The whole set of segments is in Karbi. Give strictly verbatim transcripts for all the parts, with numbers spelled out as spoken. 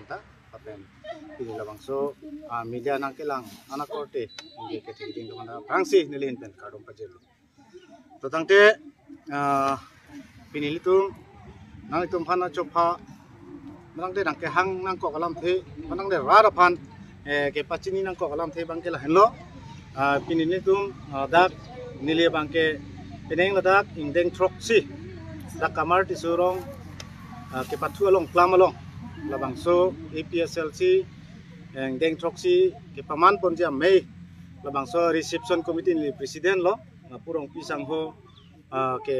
ta, lapen pini labangso, ah, media nangkelang akorte, neli kethekding atum aphan aphrangsi neli ahin pen kardom pajirlo. To tangte, ah, pini ilitum, nanglitum aphan achopha, manang de nangkehang nangkok alamthe, manang de rat aphan, eh, kepachini nangkok alamthe abangke lahenlo. Ah, pini ilitum, ah, dak neli abangke penang ladak ingdeng throksi, dak Kamar Tisso Rong, ah, kepathu along, klam along, labangso A P H L C, eh, ingdeng throksi kepaman ponji amei, labangso reception committee neli president lo, ah, Pu Rongpi Sangho, ah, ke,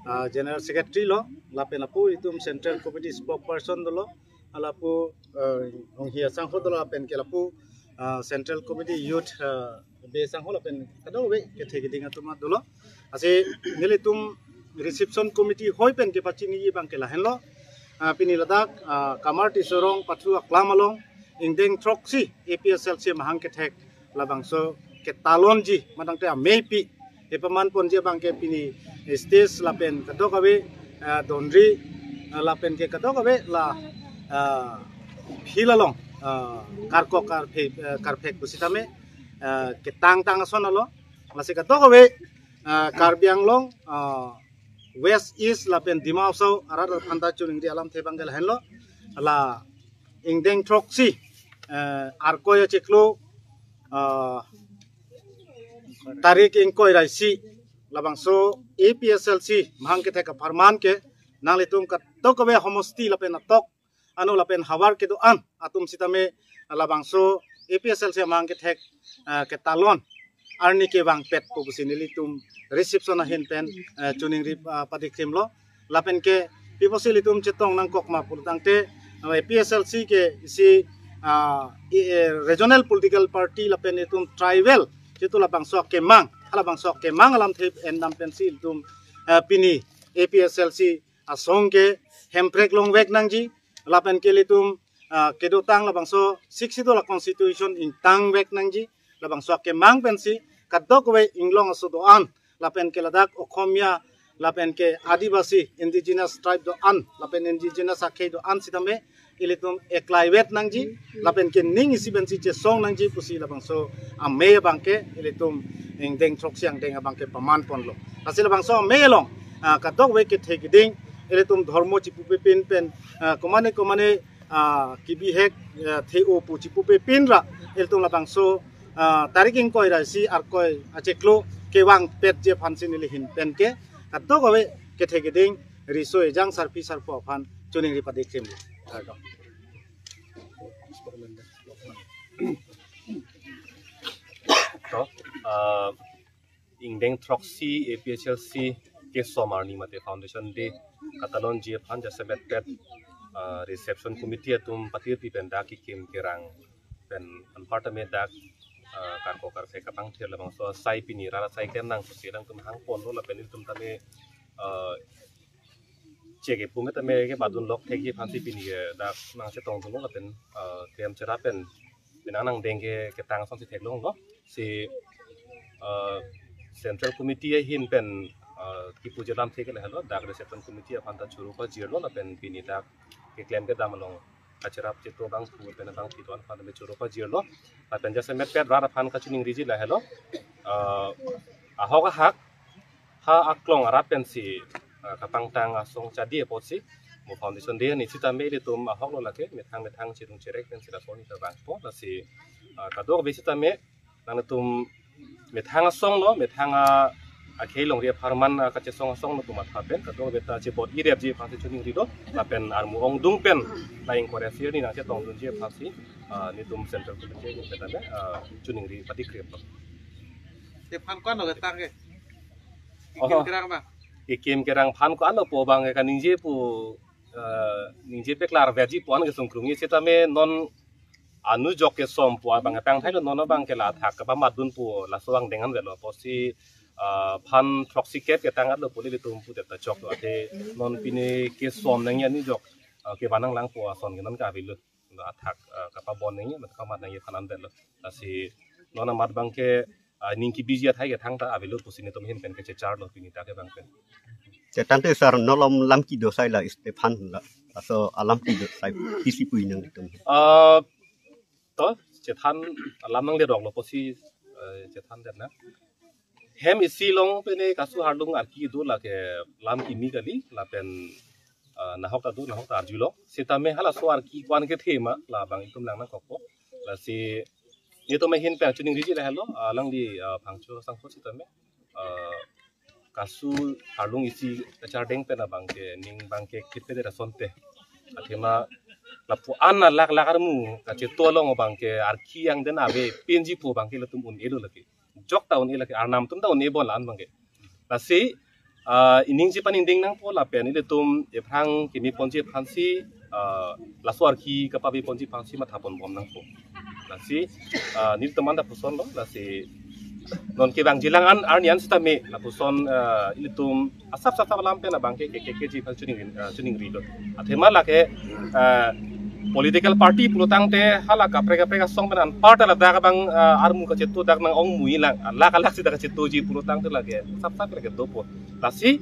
ah, general secretary lo, lapen lapu itum central committee spokesperson dolo, lapu, ah, Ronghi Sangho dolo, lapen ke lapu, ah, central committee youth, ah, be Sangho lapen kadokave kethekding atum dolo. Lasi nelitum reception committee hoi pen kepachiniji abangke lahenlo. Ah, pini ladak, ah, Kamar Tisso Rong pathu aklam along ingdeng throksi A P H L C amahang kethek labangso ketalonji, manang te ameipi kepaman ponji abangke pini stage lapen kadokave, ah, dondri, ah, lapen ke kadokave la, ah, field along, ah, karkok karphek, ah, karphek pusitame, ah, ketang tang ason alo. Lasi kadokave, ah, Karbi Anglong, ah, West, East lapen Dima Hasao arat aphanta choningri alamthe abangke lahenlo. La ingdeng throksi, eh, Arkoi achiklo, ah, tarik ingkoi ra isi, labangso A P H L C amahang kethek apharman ke nanglitum kadokave homosti lapen atok ano lapen havar kedo-an atum sitame labangso A P H L C amahang kethek, ah, ketalon arni kevangpet pu pusi nelitum reception ahin pen, ah, choningri, ah, padikrimlo. Lapen ke pi pusi ilitum chetong nangkok ma pulo tangte, ah, A P H L C ke isi, ah, i, eh, regional political party lapen itum tribal, jitu labangso akemang, labangso akemang alamthe endam pensi ilitum, ah, pini A P H L C asong ke hemprek longvek nangji, lapen ke ilitum, ah, kedotang labangso Sixth Schedule a-constitution ingtangvek nangji, labangso akemang pensi kadokave inglong aso do-an, lapen ke ladak Okhomia, lapen ke Adivasi, indigenous tribe do-an, lapen indigenous akhei do-an sitame ilitum eklaivet nangji, lapen ke ning isi pensi chesong nangji pusi labangso amei abangke ilitum ingdeng throksi angdeng abangke paman ponlo. Lasi labangso amei along, ah, kadokave kethekding, ilitum dhormo chipupe pin pen, ah, komane komane, ah, kibihek, ah, the-o pu chipupe pin ra, ilitum labangso, ah, tarik ingkoi ra isi Arkoi achiklo kevangpetji aphansi neli ahin pen ke kadokave kethekding riso ejang sarpi sarpo aphan choningri padikrimlo. Kardom. To, ah, ingdeng throksi A P H L C kesom arni mate Foundation Day katalonji aphan jasemet pet, ah, reception committee atum patirpi pen dak kekim kerang pen anparta me dak, ah, karkok karphek kapangthir labangso asai pini rara sai klem nang pusi alangtum hang ponlo lapen itum tame, ah, cheke pume tame kebadun lok thekji aphansi pini ke dak nangchetong dunlo lapen, ah, klem cherap pen penang nangdeng ke ketang asonsi theklonglo. Si, ah, central committee ahin pen, ah, kipuji alamthe ke lahelo, dak reception committee aphanta choro pajirlo lapen pini dak keklem kedam along kacherap chetong abang pu pen abang pidon aphan me choro pajirlo. Lapen jasemet pet rat aphan kachoningriji lahelo. Ah, ahok ahak ha aklong arat pensi, ah, kapangtang asong chadi apotsi mo Foundation Day ni sitame ilitum ahoklo lake methang methang chedung cherek pensi lason ita bangpo. Lasi, ah, kadokave sitame nangtum methang asong lo, methang a, akhei longri apharman, ah, kachesong asong lo pu matha pen kadokave ta chebot-i repji aphansi choningrilo lapen armu ongdung pen la ingkoi ra isi arni nangchetongdunji aphansi, ah, nelitum central committee ni petame, ah, choningri padikrimlo. Te phan ko-an lo ketang ke? Oho. Kekim kerang ma? Kekim kerang phan ko-an lo pu abang ke kaningje pu, eh, ningje paklar veji pu an kesung krungji sitame non anujok kesom pu abang ketang thailo, non abang ke la athak kapamatdun pu laso angdeng an velo pusi, eh, phan throksi kep ketang atlo pu ilitum pudet ta choklo, athe non pini kesom nangji anujok, eh, kevan nanglang pu ason ke non ke avelo. Athak, eh, kapabon nangji, mat kamat nangji aphan an velo. Lasi non amat abang ke, eh, ning kebiji athai ke thangta avelo pusi nelitum ahin pen kechecharlo pini dak ke abang pen. Te tangte sir, nolom lam kedo asai la Stephan la. Laso alam pi do sai pisi pu inang itum. Ah, to chethan alam nanglerok lo pusi, eh, chethan det na. Hem isi along pene kasu hardung arki do lake lam kimi kali lapen, ah, nahok ta do nahok ta arjulo. Sitame halaso arki ko-an kethe ma labang itum lang nangkokpo. Lasi netum ahin pen chuning riji lahelo, ah, alangli, ah, Phangcho Sangho sitame, ah, kasu hardung isi kachardeng pen abangke ning bangke khit pe dera sonte. Athema lapu-an alak lak armu kacheto along abangke arki angden ave penji pu abangke latum un-elo lake. Jok ta un-e lake, arnam atum ta un-e bon la-an abangke. Lasi, ah, iningji pan ingding nangpo lapen ilitum ephrang kimi ponji aphansi, ah, laso arki kapave ponji aphansi matha ponbom nangpo. Lasi, ah, nelitum anta pusonlo, lasi non kevangji lang an arni an sitame lapuson, ah, ilitum asap sap sap alam pen abangke ke ke keji aphan chuning rin, ah, chuning rilo. Athema lake, ah, political party pulotangte hala kaprek kaprek asong pen anparta ladak abang, ah, armu kacheto dak nang-ong muilang, alak alak sita kachetoji pulotangte lake sap sap lake dopo. Lasi,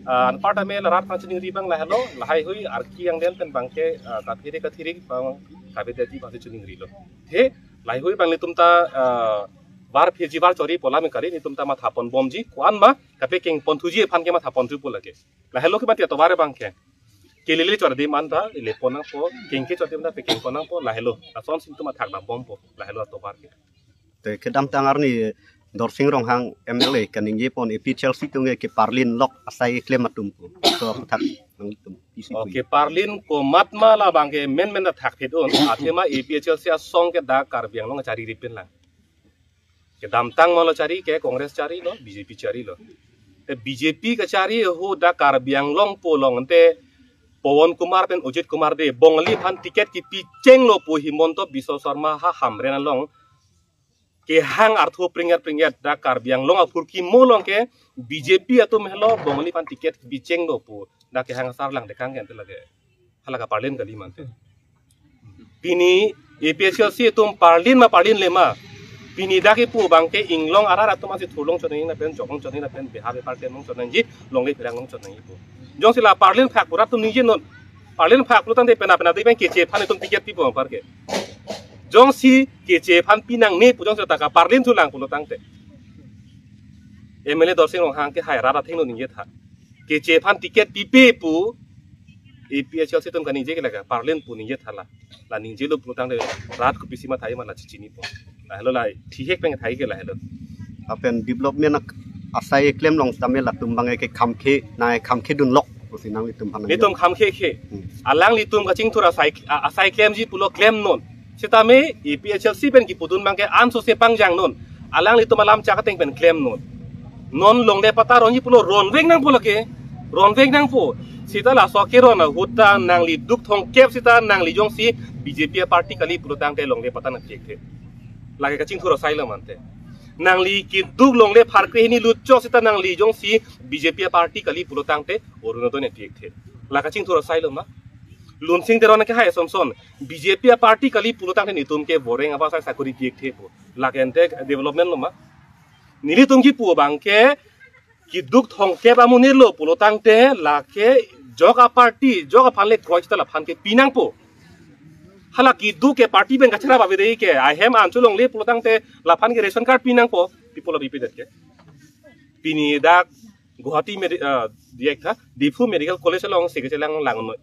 ah, anparta me la rat aphan chuning ri abang lahelo, lahai hui arki angden pen abangke, ah, kaphere kathiri abang kavedeji aphansi chuning rilo. He, lahai hui abang netum ta, ah, var pheji var chori pu alam kali, netum ta matha ponbomji, ko-an ma kapekeng ponthuji aphan ke matha ponthupo lake. Lahelo ke mati atovar abangke. Kelele chori adim anta, le pon nangpo, kengke chori adim anta pekeng pon nangpo, lahelo. Lasonsi netum athak dambompo, lahelo atovar ke. Te kedamtang arni Dorsing Ronghang M L A kaningje pon A P H L C atum ke parlin lok asai eklem atum pu. So athak nangtum pisi pu. Oke, parlin komat ma labangke men men athak phit un, athema A P H L C asong ke dak Karbi Anglong kachari ripin lang. Kedamtang malo chari ke Congress charilo, B J P charilo. Te B J P kachari ahut dak Karbi Anglong pu along ante Pawan Kumar pen Ajit Kumar Dey Bongali aphan ticket kipi chenglo pu Himanta Biswa Sarma ha Hamren along kehang arthu pringet pringet dak Karbi Anglong aphurkimo along ke B J P atum helo Bongali aphan ticket kipi chenglo pu dak kehang asar lang dekang ke ante lake. Hala kaparlin kali mante. Pini A P H L C atum parlin ma parlin le ma. Pini dak kipu abangke inglong arat atum ansi thurlong chot nangji lapen joklong chot nangji lapen behave parlin long chot nangji, longle pherang long chot nangji pu. Jongsi la parlin phak pura atum ningjenon. Parlin phak pulotangte pena pena dei pen keche aphan itum ticket pipo anpar ke. Jongsi keche aphan pinangne pu jongsi ta kaparlin thulang pulotangte. M L A Dorsing Ronghang ke hai rat athengno ningje tha. Keche aphan ticket pipe pu A P H L C atum kaningje ke lake parlin pu ningje tha la. La ningjelo pulotangte rat kopisi matha-i ma la chichinipo. Lahelo la thihek pen thai ke lahelo. Lapen development ak-, asai eklem along tame latum abangke khamkhe, nai khamkhe dunlok pusi nanglitum aphan nang. Netum khamkhe khe. Hmm. Alanglitum kachingthur asai, a-, asai klemji pulo klemnon. Sitame A P H L C pen kipudun abangke ansose pangjangnon. Alanglitum alam chak ateng pen klemnon. Non longle patta ronji pulo ronvek nangpo lake. Ronvek nangpo. Sita laso keron ahut ta nangli duk thomkep sita nangli jongsi B J P party kali pulotangte longle patta nangpi-ekthe. Lake kachingthur asailo mante. Nangli keduk longle pharkre hini lutchok sita nangli jongsi B J P party kali pulotangte Orunodoi nangpi-ekthe. La kachingthur asailo ma. Lunsing Teron ke hai asonson B J P party kali pulotangte netum ke boreng aba sai sakori pi-ekthepo. Lake ante development lo ma. Nelitum kipu abangke keduk thomkep amonit lo pulotangte lake jok aparty, jok aphan le kroi sita laphan ke pinangpo. Hala keduk ke party pen kachara ba bede ke ahem anchot longle pulotangte laphan ke ration card pinangpo, people of B P that ke. Pini dak Guwahati Medi-, ah, diek tha, Diphu Medical College along sike chelang lang noi.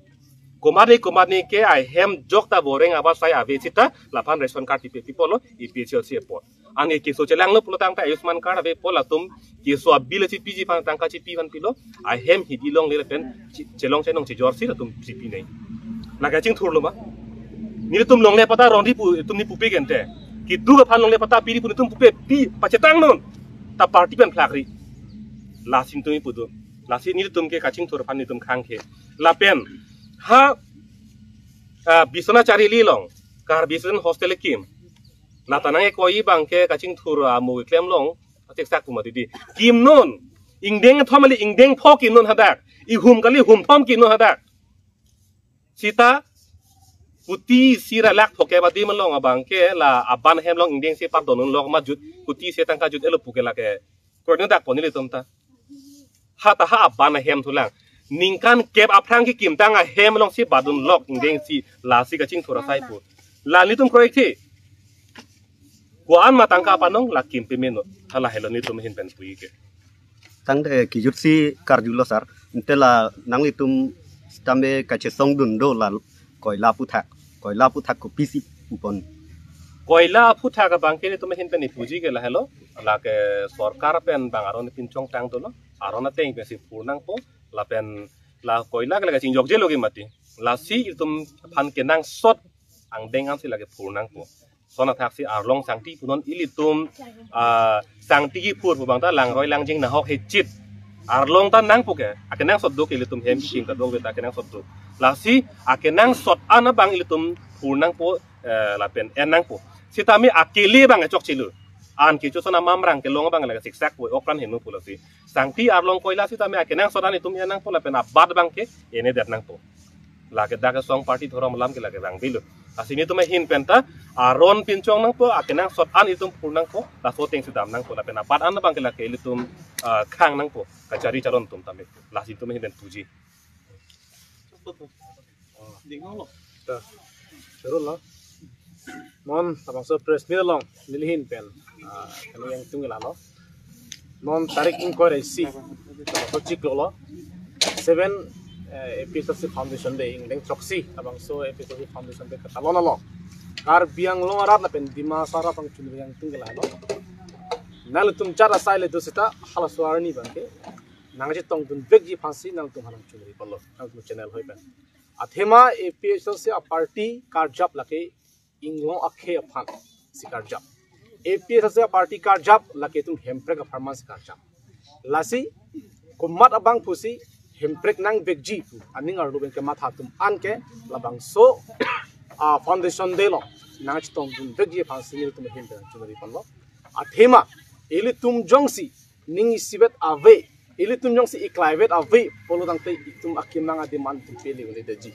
Komatne komatne ke ahem jok ta boreng aba sai ave sita laphan ration card pipe pipo lo A P H L C apot. Anke keso chelanglo pulotangte Ayushman card avepo latum keso abill chepiji aphan tangka chepi aphan pilo ahem hidi longle lapen che-, chelong chenong chejorsi latum chepi nai. Lake kachingthur lo ma. Nelitum longle patta rongri pu itum ni pupe gente. Keduk aphan longle patta piri pu netum pupe pi pachetangnon. Ta party pen phlakri. Lasi netum ipudo. Lasi nelitum ke kachingthur aphan netum khangkhe. Lapen ha, ah, Biswanath Chariali along Karbi Student Hostel kim. Lata nang-ekoi abangke kachingthur amu klem long, achek sak puma didi. Kimnon, ingdeng thom kali ingdeng pho kimnon hadak. Ihum kali hum thom kimnon hadak. Sita, kuti isi ra lakh thomkep adim along abangke la aban ahem along ingdeng isi pardon lok ma jut, kuti isi tangka jut-elo puke lake. Kroikno dak pon nelitum ta. Ha ta ha aban ahem thulang. Ningkan kep aphrang kekim tang ahem alongsi badun lok ingdeng si lasi kachingthur asai pu. La nelitum kroikthe. Ko-an ma tangka panong la kim pemeno. Hala helo nelitum ahin pen puji ke. Tangte kijut si karjulo sir. Ante la nanglitum sitame kachesongdun do la koila aphuthak. Koila aphuthak kopisi pupon. Koila aphuthak abang ke nelitum ahin pen puji ke la helo. Lake sorkar pen bang aron pinchong tang dolo. Aron ateng pensi phur nangpo. Lapen la koila ke lake chingjokjelo ke mati. Lasi itum aphan kenangsot angdeng ansi lake phur nangpo. Lason athaksi arlong sangti punon ilitum, ah, sangti kiphur pu bang ta langroi langjing nahok hechit. Arlong ta nangpo ke, akenangsot do ke ilitum hem king ta dong ta akenangsot do. Lasi akenangsot an abang ilitum phur nangpo, eh, lapen en nangpo. Sitame akele bang chokchelo. An kecho son amamrang kelong abang lake siksak po okran henu pulo si. Sangti arlong koila sitame akenangsot an itum en nangpo lapen abat bang ke en-edet nangpo. Lake dak asong party dhorom alam ke lake bang bilo. Lasi nelitum ahin pen ta aron pinchong nangpo, akenangsot an itum phur nangpo, laso ateng si dam nangpo, lapen abat an bang ke lake ilitum, ah, khang nangpo, kachari charon atum tame. Lasi nelitum ahin pen puji. Ding lo. Ta. Choro lo. Non labangso press meet along neli ahin pen, ah, kami yang tunggu lalo. Non tarik ingkoi ra isi, labangso chiklo lo. Seven, eh, A P H L C Foundation Day, ingdeng throksi labangso A P H L C Foundation Day katalon along Karbi Anglong arat lapen Dima Hasao arat aphan chunri yang tunggu lalo. Nanglitum chara sai le do seta halaso arni bang ke nangchetongdun vekji aphansi nangtum aphan chunri palo, nangtum channel hoi pen. Athema A P H L C aparty karjap lake inglong akhei aphan si karjap. A P H L C aparty karjap lake itum Hemprek apharman si karjap. Lasi komat abang pusi Hemprek nang vekji pu aning arlo pen kematha atum an ke labangso, ah, Foundation Day lo nangchetongdun vekji aphansi nelitum ahin pen chunri ponlo. Athema ilitum jongsi ning isivet ave, ilitum jongsi iklaivet ave pulo tangte itum akim nang adim an itum pele un-edetji.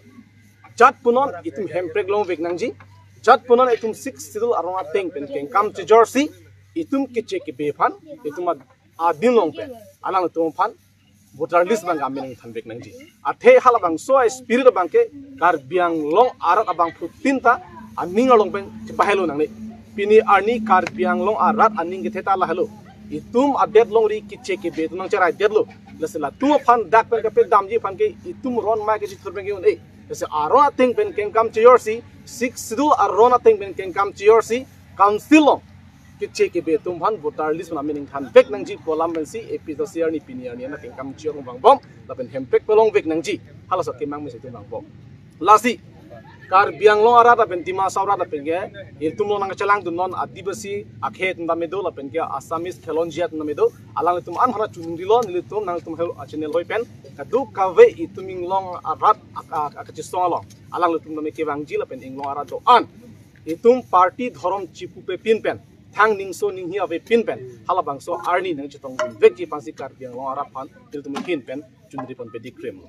Jat punon itum Hemprek longvek nangji. Jat punon itum Sixth Schedule aron ateng pen kengkam chejorsi itum keche kebe aphan itum ad-, adim along pen alangtum aphan voter list bang amen ingthanvek nangji. Athe halabangso a-spirit abang ke Karbi Anglong arat abangphutin ta aning along pen chepahelo nangne. Pini arni Karbi Anglong arat aning kethe ta lahelo. Itum adet longri keche kebe atum nangcheraidetlo. Lasi latum aphan dak pen kapedamji aphan ke itum ron mai kechethur pen ke un-e. Lasi aron ateng pen kengkam chejorsi, Sixth Schedule aron ateng pen kengkam chejorsi, council along keche kebe atum aphan voter list pen amen ingthanvek nangji pu alam pensi A P H L C arni pini arni ana kengkam chejor vangbom lapen Hemprek palongvek nangji. Halaso akim nang mesi atum vangbom. Lasi Karbi Anglong arat lapen Dima Hasao arat lapen ke itum along nangchelangdun non Adivasi akhei atum tame do lapen ke Assamese khelonjia atum tame do, alanglitum an aphan chunrilo nelitum nangtum hel a-channel hoi pen kadokave itum inglong arat ak-, ak-, akachesong along alanglitum tame kevangji lapen inglong arat do-an itum party dhorom chipupe pin pen, thang ningso ninghi ave pin pen, halabangso arni nangchetongdun vekji aphansi Karbi Anglong arat aphan nelitum ahin pen chunri ponpe dikrim.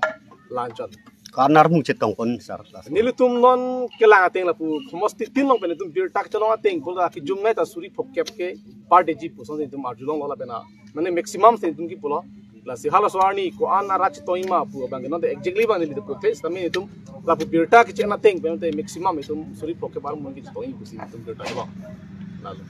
Lanchot. Ko-an armu chetong pon sir. Nelitum non kelang ateng lapu homosti tin along pen itum birta kachelong ateng pulo akijum nai ta suri phokep ke birta ji puson itum arjulonglo lapen a mane maximum si itum kipulo. Lasi halaso arni ko-an arat chetongji ma pu abang ke non te exactly bang neli te puthe, sitame itum lapu birta keche-en ateng pen te maximum itum suri phokep armu kechetongji pusi itum birta kelong. Lalo.